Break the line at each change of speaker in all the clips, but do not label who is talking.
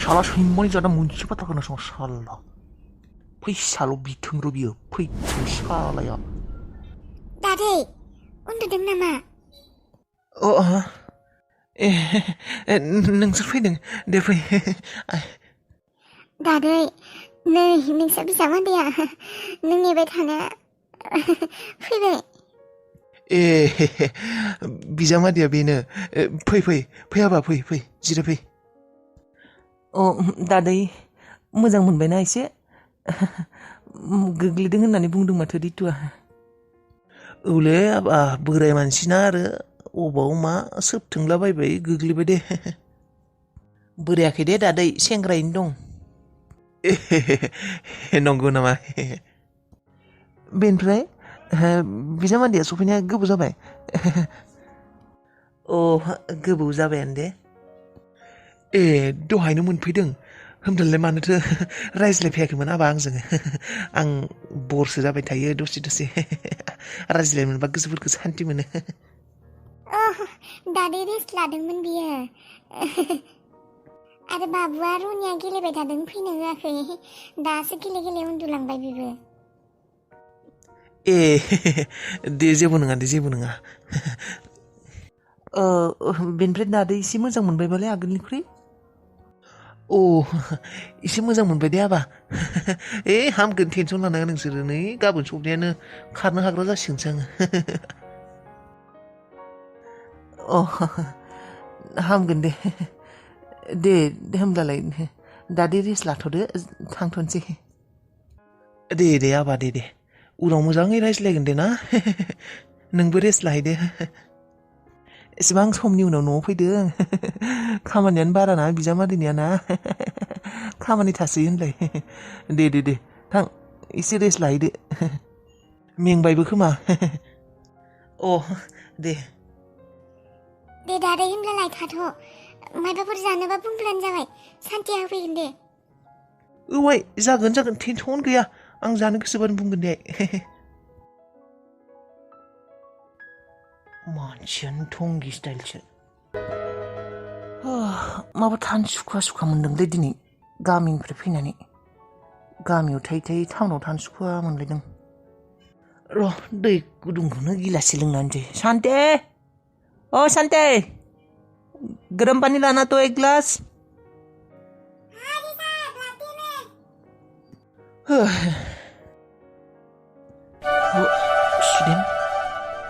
साला सैमानि जादा मोनसे बाथ्रा खोनासं साला फैसाल' बिथोंर' बियो फैथों सालाया
दादै उन्दुदों नामा?
नोंसोर फैदों दे फै
दादै नै नोंसा बिजामादैया नों नेबाय थानाया फैबाय
बिजामादैया बेनो फै हाबा फै जिराय फै दादै मोजां मोनबायना एसे गोग्लैदों होननानै बुंदों माथो रितुआ औलै आबा बोराय मानसिना आरो अबाव मा सोबथोंलाबायबाय गोग्लैबाय दे बोरायाखै दे दादै सेंग्रायैनो दं नंगौ नामा बेनिफ्राय बिजामादैया सफैनाया गोबाव जाबाय गोबाव जाबायानो दे दहायनो मोनफैदों होमब्लालाय मानोथो रायज्लायफैयाखैमोन आबा आंजों आं बरसो जाबाय थायो दसे रायज्लायनो मोनबा गोसोफोरखौ सान्थि मोनो
दादै रेस्ट लादोंमोन बियो आरो बाबुआ रनिया गेलेबाय थादों फैनो होआखै दासो गेले उन्दुलांबाय बिबो
दे जेबो नङा बेनिफ्राय दादै एसे मोजां मोनबायबालाय आगोलनिख्रुइ एसे मोजां मोनबाय दे आबा हामगोन टेनसन लानाङा नोंसोरो नै गाबोन सबनियानो खारनो हाग्रा जासिगोनसो आङो हामगोन दे होमब्लालाय दादै रेस्ट लाथ'दो थांथ'नोसै दे आबा दे उनाव मोजाङै रायज्लायगोन दे ना नोंबो रेस्ट लाहैदो एसेबां समनि उनाव न'आव फैदों खामानियानो बाराना बिजामादैनिया ना खामानि थासोयो होनलाय दे थां एसे रेस्ट लाहैदो मेंबायबो खोमा दे
दादै होमब्लालाय थाथ' माबाफोर जानोबा बुंब्लानो जाबाय सान्थिया होफैगोन दे
औ जागोन टेनसन गैया आं जानो गोसोबानो बुंगोन दे मानसियानो थंगि स्टाइलसो माबा थानो सुखुवा मोनदोंलै दिनै गामिनिफ्राय फैनानै गामियाव थायै टाउनाव थानो सुखुवा मोनलायदों र' दै गुदुंखौनो गिलाससे लोंनानैसै शान्ते गरम पानी लाना तो एक गिलास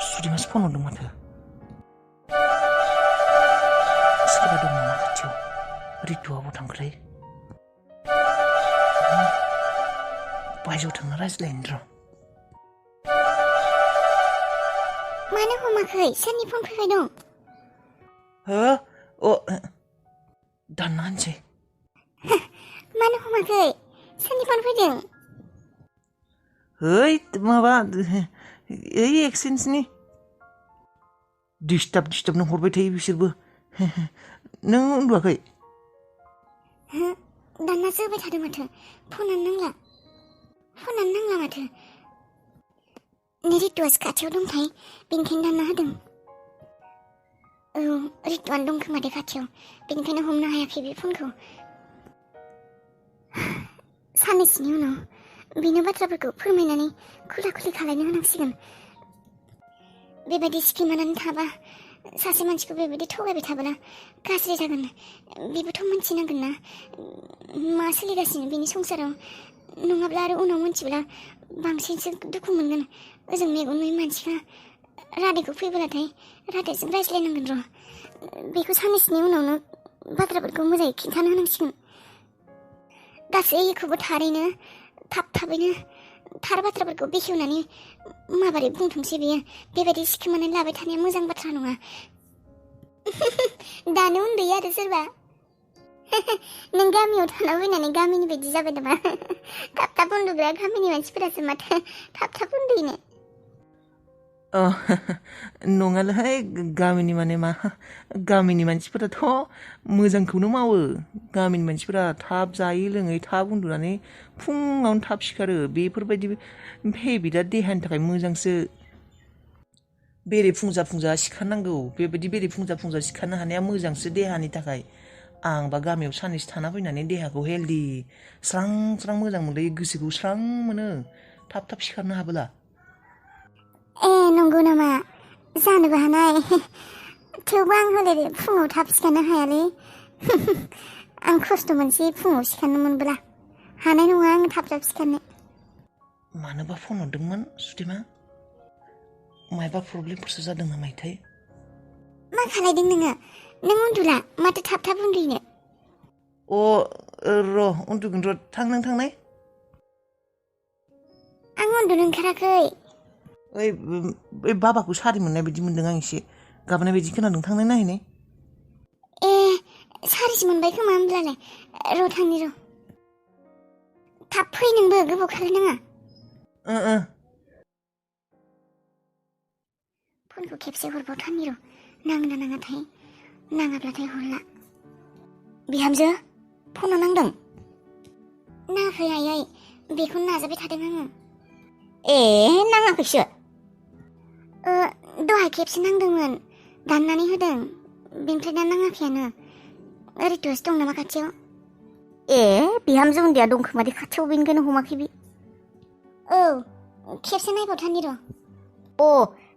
सुदेमासो फन हरदों माथो सोरबा दं नामा खाथियाव रितुआ बबाव थांखोलै बायजोआव थांना रायज्लायनो र'
मानो हमाखै सोरनि फन फैबाय दं
दानना होनसै
मानो हमाखै सोरनि फन फैदों
माबा एक्सेन्सनि डिस्टार्ब नों हरबाय थायो बिसोरबो नों उन्दुवाखै
दाननासो होबाय थादों माथो फनानो नांला माथो रितुआसो खाथियाव दंथाय बेनिखायनो दानना होदों रितुआनो दं खोमा दे खाथियाव बेनिखायनो हमनो हायाखै बे फनखौ साननैसोनि उनाव बेनो बाथ्राफोरखौ फोरमायनानै खुला खालायनो होनांसिगोन बेबायदि सिखिमानानै थाबा सासे मानसिखौ बेबायदि थगायबाय थाब्ला गाज्रि जागोन बेबोथ' मिन्थिनांगोन ना मा सोलिगासिनो बेनि संसाराव नङाब्ला आरो उनाव मिन्थिब्ला बांसिनसो दुखु मोनगोन ओजों मेगन नुयै मानसिया रादायखौ फैब्लाथाय रादायजों रायज्लायनांगोन र' बेखौ साननैसोनि उनावनो बाथ्राफोरखौ मोजाङै खिन्थानो होनांसिगोन गासैखौबो थारैनो थाबैनो थार बाथ्राफोरखौ बेखेवनानै माबोरै बुंथोंसै बेयो बेबायदि सिखोमानानै लाबाय थानाया मोजां बाथ्रा नङा दानो उन्दुयो आरो सोरबा नों गामियाव थाना फैनानै गामिनि बायदि जाबाय नामा थाब उन्दुग्रा गामिनि मानसिफोरासो माथो थाब उन्दुयोनो
नङालै गामिनि माने मा गामिनि मानसिफोराथ' मोजांखौनो मावो गामिनि मानसिफोरा थाब जायै लोङै थाब उन्दुनानै फुङावनो थाब सिखारो बेफोरबायदि हेबिटआ देहानि थाखाय मोजांसो बेरे फुंजा सिखारनांगौ बेबायदि बेरे फुंजा सिखारनो हानाया मोजांसो देहानि थाखाय आंबा गामियाव साननैसो थाना फैनानै देहाखौ हेल्दी स्रां स्रां मोजां मोनलायो गोसोखौ स्रां मोनो थाब थाब सिखारनो हाबोला
ए नंगौ नामा जानोबो हानाय थेवबो आं हले फुङाव थाब सिखारनो हायालै आं खस्थ' मोनसै फुङाव सिखारनो मोनब्ला हानाय नङा आं थाब थाब सिखारनो
मानोबा फन हरदोंमोन सुदेमा मायबा प्रब्लेमफोरसो जादों नामाथाय
मा खालायदों नोङो नों उन्दुला माथो थाब थाब उन्दुयैनो
र' उन्दुगोन र' नों थांनाय
आं उन्दुनो ओंखाराखै
ओइ बाबाखौ सारि मोननाय बायदि मोनदों आं एसे गाबनाय बायदि खोनादों थांनाय नायहैनाय
ए सारिसो मोनबाय खोमा होमब्लालाय र' थांनि र' थाब फै नोंबो गोबाव खालायनाङा फनखौ खेबसे हरबावथारनि र' नांना नाङाथाय नाङाब्लाथाय हरला बिहामजो फनाव नांदों नाङाखै आयै बेखौनो नाजाबाय थादों आङो ए नाङाखैसो दहाय खेबसे नांदोंमोन दाननानै होदों बेनिफ्राय दा नाङाखैयानो ओरैथ'सो दं नामा खाथियाव ए बिहामजो उन्दैया दं खोमा दे खाथियाव बेनिखायनो हमाखै बे औ खेबसे नायबावथारनि र'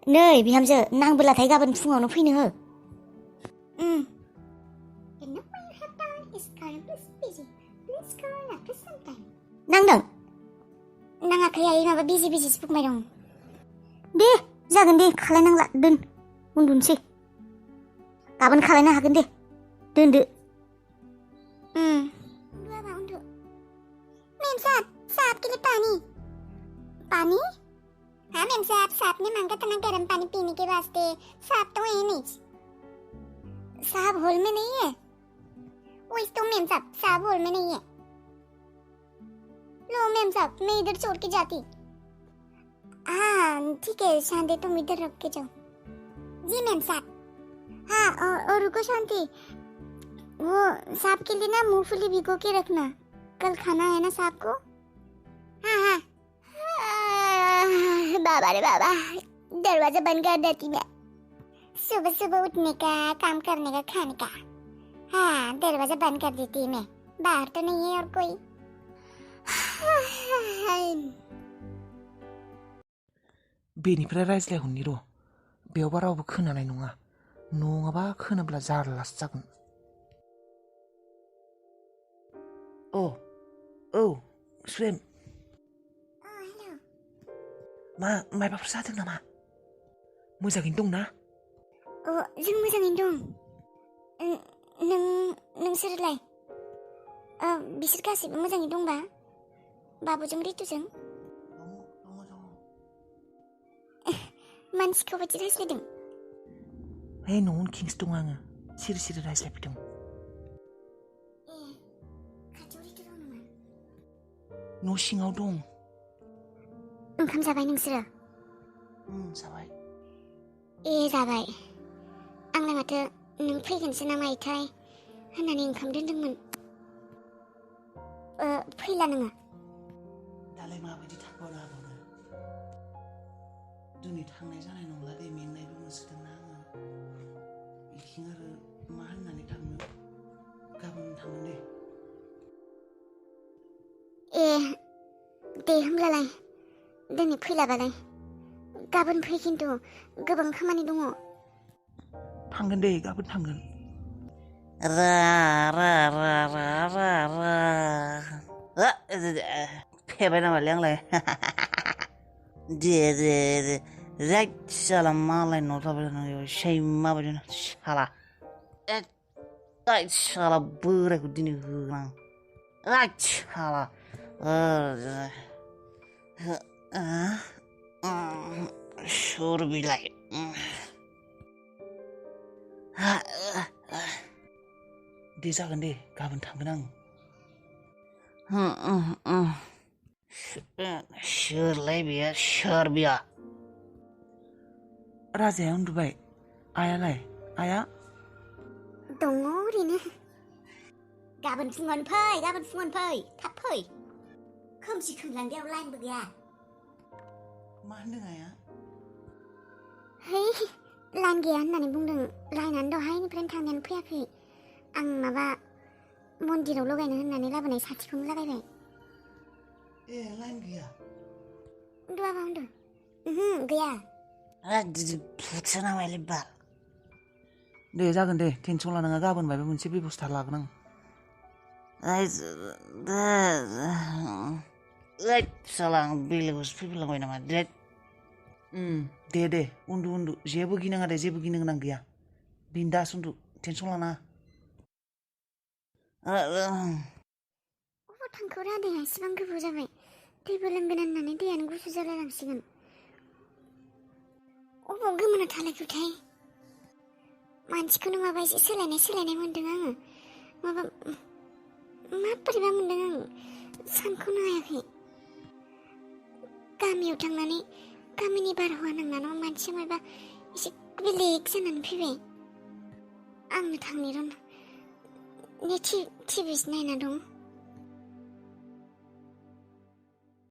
नै बिहामजो नांबोलाथाय गाबोन फुङावनो फैनो हो नांदों नाङाखै आयै माबा बिजिसो बुंबाय दं दे जागोन दे खालायनांला दोन उन्दुनोसै गाबोन खालायनो हागोन दे दोनदो उन्दुआबा उन्दु मेम साहब के लिए पानी हाँ मैम साहब ने मांगा था ना गर्म पानी पीने के वास्ते साहब तो है नहीं साहब हॉल में नहीं है वो इस तो मैम साहब हॉल में नहीं है लो मैम साहब मैं इधर छोड़ के जाती हाँ ठीक है शांति तुम इधर रख के जाओ जी मैम साहब हाँ और रुको शांति वो साहब के लिए ना मूंगफली भिगो के रखना कल खाना है ना साहब को हाँ बाबा रे बाबा दरवाजा बंद कर देती मैं सुबह सुबह उठने का काम करने का खाने का हाँ दरवाजा बंद कर देती मैं बाहर तो नहीं है और कोई
बेनिफ्राय रायज्लायहरनि र' बेयावबा रावबो खोनानाय नङा नङाबा खोनाब्ला जारलासो जागोन औ सुरेम मायबाफोर जादों नामा मोजाङैनो दंना
जों मोजाङैनो दं नोंसोरलाय बिसोर गासिबो मोजाङै दंबा बाबुजों रितुजों मानसिखौ बायदि रायज्लायदों
हे न'आवनो खिंस दं आङो सिरि सिरि रायज्लायफैदों
खाथियाव रितु दं नामा
न' सिङाव दं
ओंखाम जाबाय नोंसोरो
जाबाय
जाबाय आंलाय माथो नों फैगोनसो ना मायोथाय होननानै ओंखाम दोनदोंमोन फैला नोङो
दालाय माबायदि थांबावनो हाबावनो दिनै थांनाय जानाय नंला दे मेंनायबो मोनसोदोंना आङो बेखिं आरो मा होननानै थांनो गाबोन थांगोन
दे होमब्लालाय दिनै फैलाबालाय गाबोन फै खिन्थु गोबां खामानि दङ
थांगोन दे गाबोन थांगोन फेबाय नामालै आंलाय दे राइट साला मालाय न'आव थाबाय थानांगौ सैमा बायदिनो साला साला बोरायखौ दिनै होगोन आं साला सुर बिलाइ दे जागोन दे गाबोन थांगोन आं सोरलाय बेयो सोर बिया राजाया उन्दुबाय आयालाय आया
दङ ओरैनो गाबोन फुङावनो फै थाब फै खोमसि खोमलांदियाव लाइनबो गैया
मा होनदों आया
है लाइन गैया होननानै बुंदों लाइनानो दहायनिफ्रायनो थांनायानो फैयाखै आं माबा मन्दिराव लगायनो होननानै लाबोनाय साथिखौनो लागायबाय।
ए लाइन गैया?
उन्दुआबा उन्दु। गैया।
भुतसो नामायलै बाल।
दे जागोन दे टेनसन लानाङा गाबोन माबा मोनसे बेबस्था लागोन आं।
साला आं बेलेगावसो फैफ्लांबाय नामा दे।
दे उन्दु जेबो गिनाङा दे जेबो गिनो गोनां गैया। बिन्दास उन्दु टेनसन लानाङा।
अबाव थांखो रादाया इसिबां गोबाव जाबाय। दैबो लोंगोन होननानै दैयानो गुसु जालायलांसिगोन। अबाव गोमोना थालायखोथाय? मानसिखौनो माबा एसे सोलायनाय मोन्दों आङो। माबोरैबा मोन्दों आं सानखौनो हायाखै। गामियाव थांनानै गामिनि बारहावा नांनानै मानसिया माबा एसे बेलेग जानानै फैबाय। आंनो थांनि र' टिभिसो नायना दं।